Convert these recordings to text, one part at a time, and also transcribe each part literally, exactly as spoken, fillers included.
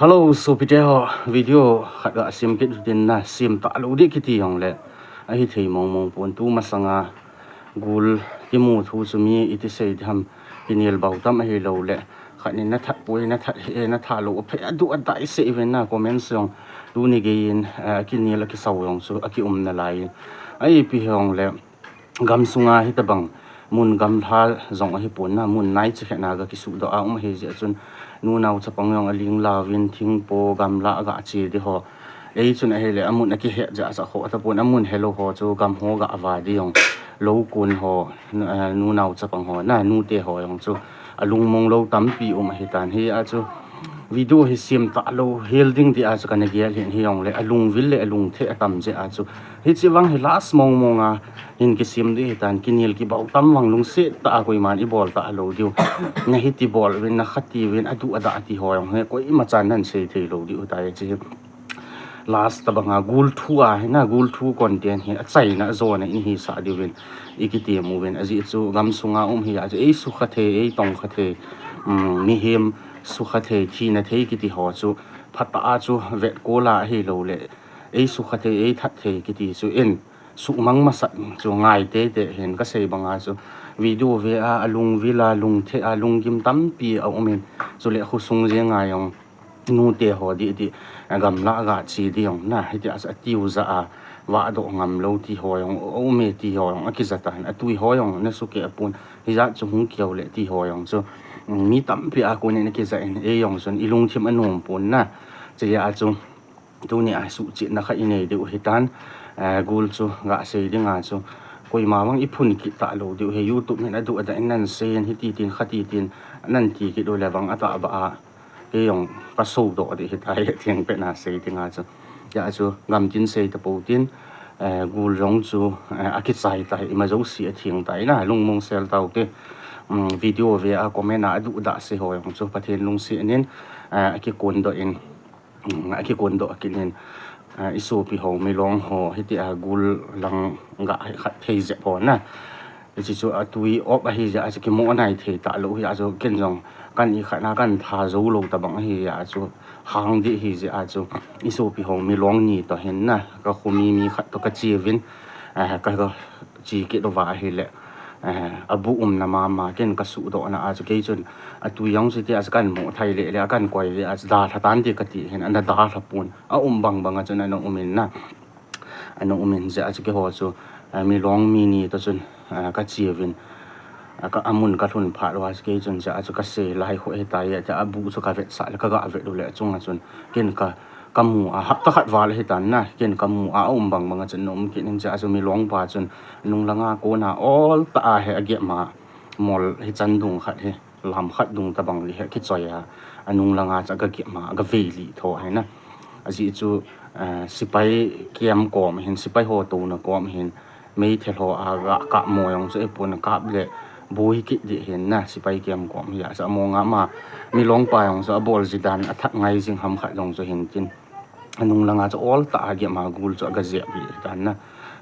Hello, sopite ho, video khat ga sem kit u tin na, sem talou ding kiti jongle ahithei mong mong pon, tu masanga gul kimu thu chu mi iti sei diham, kinel bau tam ahilouleh khat nin nathat poi, nathat hih e, nathat lou, aphei, adu adah isei uvin na, comments jong tuni geiyin, eh, kinel akisau jong chu akium nalai in. Ahipi jongle gamsunga hitobang mun gamla jong ahipon na, mun naicha khat na ga kisuhdoh a um ahi jeh chun, nunao chapang jong aling lauvin, thingpo gamla aga che ding ho. Eichun ahile amun akihet jeh a chu akhoh tapon, amun helou ho chu gam ho ga va ding jong, lou kon ho, nu-, eh, nunao chapang ho na, nute ho jong chu alungmong lou tampi um ahitan. Hia chu video hi sem talou hel ding tia chu kana gel hin, hijongle alungvil le alungtheh atam jeh a chu, hiche vang hi last mong monga hin kisem ding ahitan, kinel kibau tam vang lungset tah a koiman ibol talou diu. Nahiti bol uvin, nakhati uvin, adu adah ti ho jong hi koimachan nahin sei theilou diu tai, hiche hi last tobanga gul thu a hi na, gul thu content hi achaina ajona in hisah diuvin ikitem uvin, ajeh chu gamsunga um hia chu eisukha thei, eitongkha thei, um, mihem sukha thei, thina thei kiti ho chu phatah a chu vetkol a ahilouleh eisukha thei, eithat thei kiti chu in suhmang masat chu ngai teitei hin, kasei banga chu video ve a, alungvil a, lungtheh a, lunggim tampi aumin, chule khosung jenga jong nute ho didi, gamla aga che ding jong na, hitia chu atiu jah a vahdoh ngamlou ti ho jong aume ti ho jong akijatan, atui ho jong nasukeh pon, hijat chu hung kiu le ti ho jong chu mi tampi a konin akijah in, ei jong chun ilungthim anom pon na, chujeh a chu tunia suhchetna khat inei diu hitan, eh, gul chu gasei dinga chu koima vang iphun kit talou diu hi, YouTube hin adu adah in nahin sei in, hiti tin khati tin nahin ti kit uleh vang atahbeh a kei jong kasoudoh ding hitai, thengpet na sei dinga chu. Hia chu gamtin sei tapou tin, eh, gul jong chu, eh, akichai tai, ima jouse atheng tai na, lungmong sel taute. Um, video ve a comment a adu adah sei ho jong chu Pathen lungset in, eh, akikondoh in, um, akikondoh kit in, eh, isopi ho, milong ho, hitia gul lang ga khat thei jep ho na, hiche chu atui op ahi jeh a chu kimo nai thei talou hia chu, ken jong kan ikhatna kan tha joulou tobang ahi jeh a chu, hang ding ahi jeh a chu, isopi ho milong ni toh hin na, kakhomi mi khat toh kache uvin, eh, ka, kache kit uva ahile, eh, abu umna mama, ken kasuhdohna a chu kei chun atui jong chu tia chu kahin mo thei lele, kahin koi le a chu dalha tan ti kati hin, ana dalha pon, aum bang banga chun ana umin na, ana umin jeh a chu keiho chu, eh, milong mi ni toh chun, eh, kache uvin, eh, ka, amun kalhun phat uva chu kei chun jeh a chu kasei lai khu ahitai, tia abu chu kavetsah le, kaga vet uleh achunga chun ken ka, kamu a, hapta khat val ahitan na, ken kamu a, aum bang banga chun ana um kit in, jeh a chu milong pa chun nung langa kona ol tah a hi agep ma mol hichan dung khat hi, lam khat dung tobang li hi akichoi a, anung langa chu aga gep ma, aga vei lih tho ahi na. Ajeh chu, eh, sepai camp kom hin, sepai ho touna kom hin, meithal ho aga kap mo jong chu ahipon, kap le boi kit ding hin na, sepai camp kom hia chu among a, ama milong pa jong chu abol ji dan athah ngai jing ham khat jong chu hin tin, anung langa chu ol tah a gep ma gul chu aga jep lih tan na,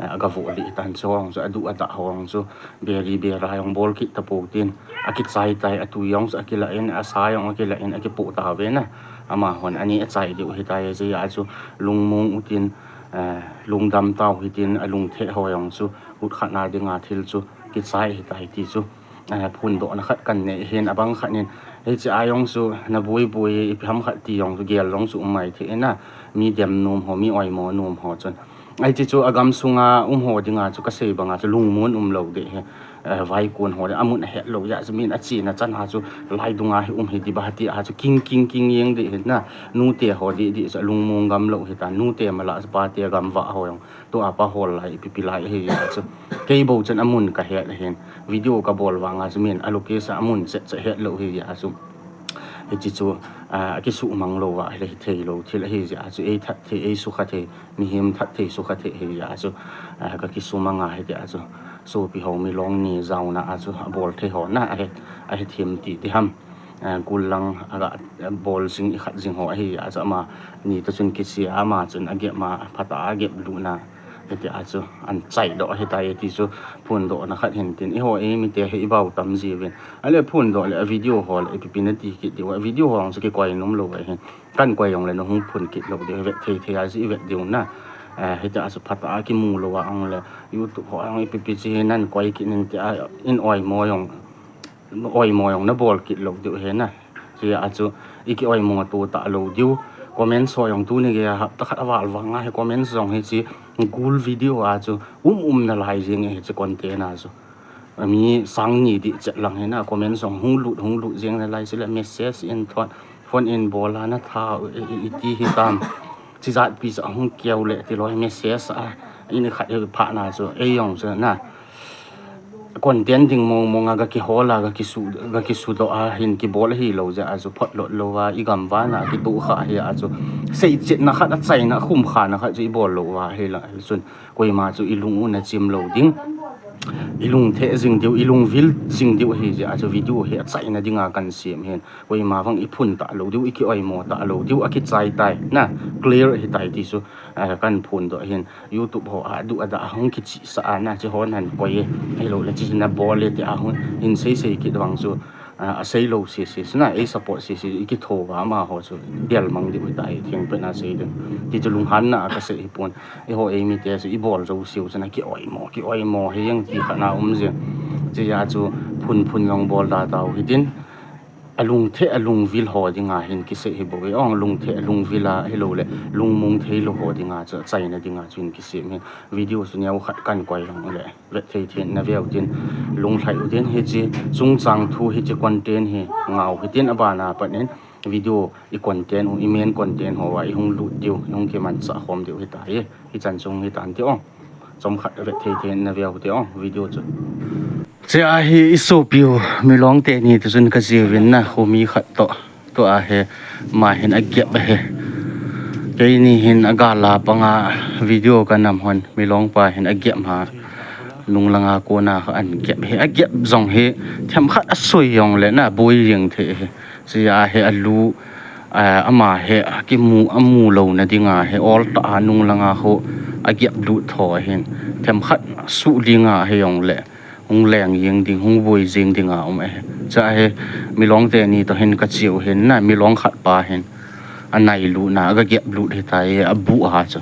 eh, aga voh lih tan, chu jong chu adu adah ho jong chu beri bera jong bol kit tapou tin, akichai tai, atui jong chu akilah in, asa jong akilah in, akipoh tauve na, amahon ani achai diu hitai, jeh a chu lungmong utin, eh, lungdam tau hitin, alungtheh ho jong chu kut khat na dinga thil chu kichai hitai ti chu, eh, phondohna khat kanei hin, abang khat in hiche a jong chu naboi boi ipi ham khat ti jong chu gel jong chu um mai thei na, mi dem nom ho, mi oimo nom ho chun. Hiche chu agamsunga um ho dinga chu kasei banga chu lungmon umlou ding hi, eh, vaikon ho le amun ahetlou jeh a chu min achena chan a chu lai dunga hi um hi ding ba ti a chu king king king jeng ding hin na, nute ho didi chu alungmong gamlou hitan, nute mala chu pate gamvah ho jong tua pa hol lai, ipi pi lai ahi jeh a chu. Kei bou chun amun kahet ahin, video kabol vanga chu min a location amun chet chet hetlou ahi jeh a chu. Hiche chu, ah, akisuhmang louva ahile hitheilou thil ahi jeh a chu, eithat thei, eisukha thei, mihem that thei, sukha thei ahi jeh a chu, ah, kakisumang a hitia chu, sopi ho milong ni jaona a chu abol thei ho na ahe, ahethem ti diham. Ah, gul lang aga bol jing, ikhat jing ho ahi jeh a chu, amani toh chun kiche a, ama chun agep ma, phatah a agep lutna Tia chu an chaidoh ahitai ti chu phondohna khat hin tin, eiho eimite hi ibau tam jiuvin. Ahile phondoh le a video ho le ipi pi nati kit diu, a video ho chu kikoi nom lou ahin. Kan koi jongle nahung phon kit lou diu, vet thei thei a chu ivet diu na. Eh, hitia chu phatah a kimu lou a jongle YouTube ho jong ipi pi chu hi nan koi kit in tia in oimo jong oimo jong nabol kit lou diu ahi na. Chea chu iki oimo to talou diu. Comments ho jong tuni geiya hapta khat aval vanga hi comments jong hiche gul video a chu um um nalai jeng e hiche content a chu. Mi sang ni dih chet lang hi na, comments jong hung lut hung lut jeng nalai, chule message in thot, phone in bol a natha u, i, i, iti hitam. Chijat pi chu ahung keu le tiloi message a, in khat i phatna chu, ei jong chu na. Content ding mong mong a ga kihol a, ga kisu, ga kisudoh a hin kibol ahilou jeh a chu phot lot lou a, igam vana kitoh kha hi a chu. Seichetna khat, achaina, akhumkhana khat chu ibol lou uva ahile chun koima chu ilung u nachim lou ding. Ilung theh jing diu, ilung vil jing diu ahi jeh a chu video hi achaina dinga kan sem hin. Koima vang iphon talou diu, iki oimo talou diu, akichai tai na, clear ahitai ti chu, eh, kan phondoh ahin. YouTube ho a adu ada hung kichihsah a na, hiche ho nan koi e, ahiloule hiche nabol e tia hung hin seisei kit vang chu, ah, aseilou sese na, ei support sese, ikithouva amaho chu delmang diu ahitai, thengpet na sei ding. Ti chu lunghanna a kasei hipon. Eiho eimite chu ibol jouseu chun aki oimo, ki oimo hi jeng ti khat na um jeng. Chea chu phun phun jong bol da tau hitin. Alungtheh alungvil ho dinga hin kisei hi bou e. Ong lungtheh alungvil a ahiloule lungmong theilou ho dinga chu achaina dinga chu hin kisem hi. Video chu neo khat kan koi jongle vet thei thei naveu tin, lunglhai utin, hiche chungchang thu, hiche content hi ngau hitin, abana pat in video i content u, i main content hoa ihung lut diu, ihung kimanchah khom diu ahitai. Hichan chung hitante ong. Chomkhat vet thei thei naveu te ong video chu. Chea hi isopiu Milong teni toh chun kajiuvin na, khomi khat toh. Tua hi ama hin agep ahi. Keini hin agal a panga video kanam hon, Milong pa hin agep ma. Nunglanga kona kha an gep hi. Agep jong hi themkhat asoi jongle na boi jeng thei hi. Chea hi alu, ah, ama hi akimu, amu louna dinga hi oltah a nunglanga khu agep lut tho ahin. Themkhat suh dinga hijongle hung leng jeng ding, hung boi jeng dinga um ahi. Chea hi Milong teni toh hin kachiu hin na, Milong khat pa hin anailutna, agagep lut ahitai, abuh a chu.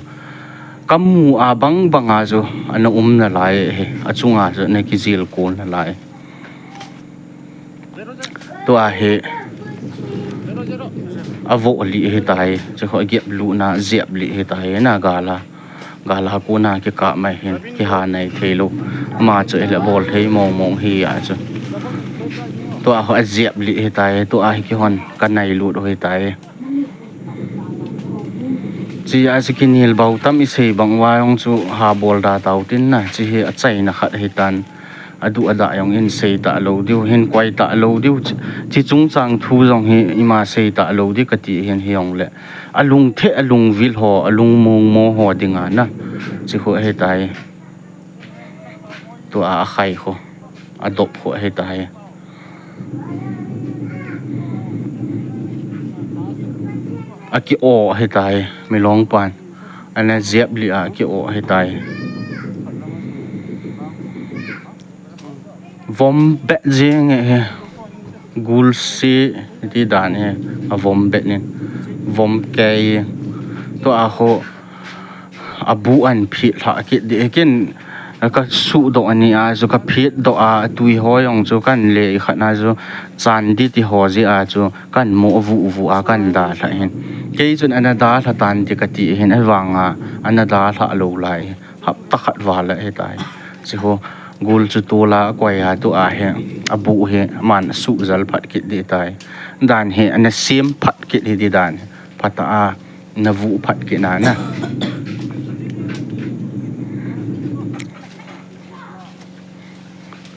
Kamu a bang banga chu ana um nalai ahi, achunga chu ana kijil kol nalai. Tua hi avoh lih ahitai, chukhu agep lutna jep lih ahitai na, gal a. Gal a kona kikap mai hin, kiha nai theilou. Ama chu ahile bol thei mong mong hi a chu. Tua khu ajep lih ahitai, tua hi keihon kanailut u ahitai. Chea chu kinel bou tam isei bang uva jong chu ha bol da tau tin na, hiche hi achaina khat ahitan. Adu ada jong in sei talou diu, hin koi talou diu, hiche chungchang thu jong hi ima sei talou di kati hin hijongle. Alungtheh, alungvil ho, alungmong mo ho dinga na. Hiche khu ahitai. Tua akhai khu, adop khu ahitai. Aki-o ahitai, Milong pan. Ana jep lih a aki-o ahitai. Vom bet jeng e hi. Gulsi ti dan hi. Avom bet in. Vom kei. Tua khu abuh an phet lhah kit di. Ken kasuhdoh ani a chu kaphetdoh a, tui ho jong chu kanle khat na chu chan di ti ho jeh a chu kanmo vuh vuh a kandalhah hin. Kei chun ana dalha tan ti kati hin, ahivanga ana dalhah lou lai. Hapta khat val ahitai. Chukhu gul chu tol a akoi a, tua hi abuh hi aman asuh jal phat kit di tai. Dan hi ana sem phat kit hi di dan hi. Phatah a navuh phat kit na na.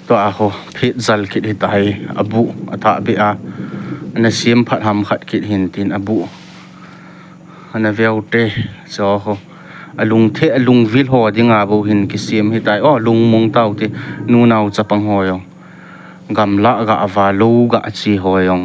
Tua khu phet jal kit ahitai, abuh athah beh a. Ana sem phat ham khat kit hin tin abuh. Ana veu te, chukhu. Alungtheh, alungvil ho dinga bou hin kisem ahitai. O, lungmong tau te, nunao chapang ho jong. Gamlah gah a, lou gah che ho jong.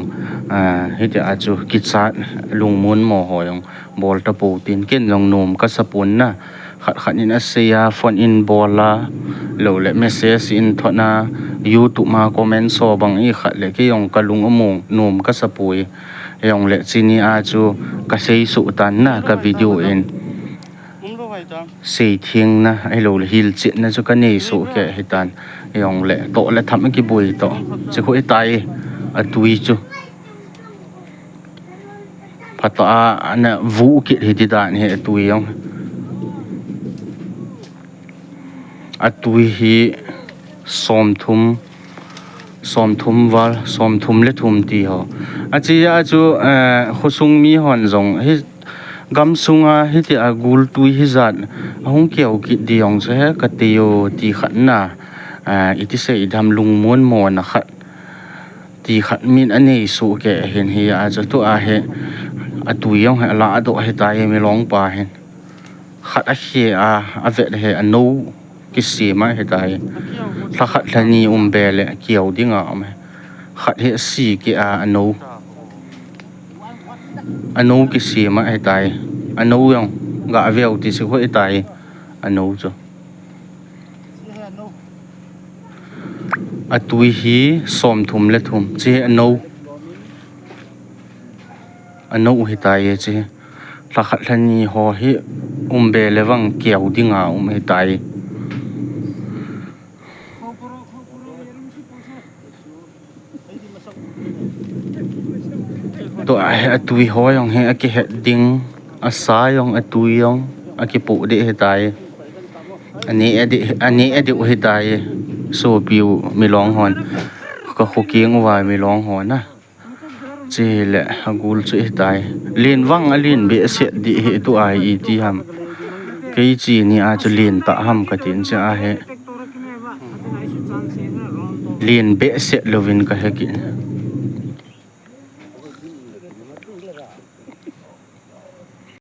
Ah, hitia chu kichat lungmon mo ho jong. Bol tapou tin ken jong nom kasa pon na. Khat khat in asei a, phone in bol a, lou le message in thot a, YouTube ma comment so bang i khat le kei jong kalung among nom kasapoi. Jong le chini a chu kasei suh tan na ka video in. Seithengna, ahilou le hilchetna chu kanei soh kei hitan. Jong le toh le tham kiboi toh. Chi khu hitai, atui chu. Phatah a ana vuh kit hiti dan hi atui jong. Atui hi somthum, somthum val, somthum le thum ti ho. Achi a chu, eh, khosung mi hon jong hi gamsunga hiti a gultui hijat ahung keu kit di jong chu he kati o ti khat na. Eh, iti sei dam lungmon mona khat. Ti khat min anei soh kei hin hi a chu tua hi atui jong hi ala adoh hitai milong pa hin. Khat akhe a, avet hi anou kisem a hitai. Lha khat lha ni um be le keu dinga um hi. Khat hi asi kei a anou. Anou kisem a hitai. Anou jong ga veu ti si khu hitai. Anou chu. Atui hi somthum le thum. Chi hi anou. Anou hitai chi. Lha khat lha ni ho hi um be le vang keu dinga um hitai. Tua hi atui ho jong hi akihet ding, asa jong atui jong akipoh deh hitai. Ane adeh, ane adeh u hitai. Sopiu milong hon. Ka khokeng uva milong hon a. Chi le agul chu hitai. Len vang alen behseh deh hi tua hi iti ham. Kei chini a chu len tah ham katin chi ahi. Len behseh louvin kahe kit.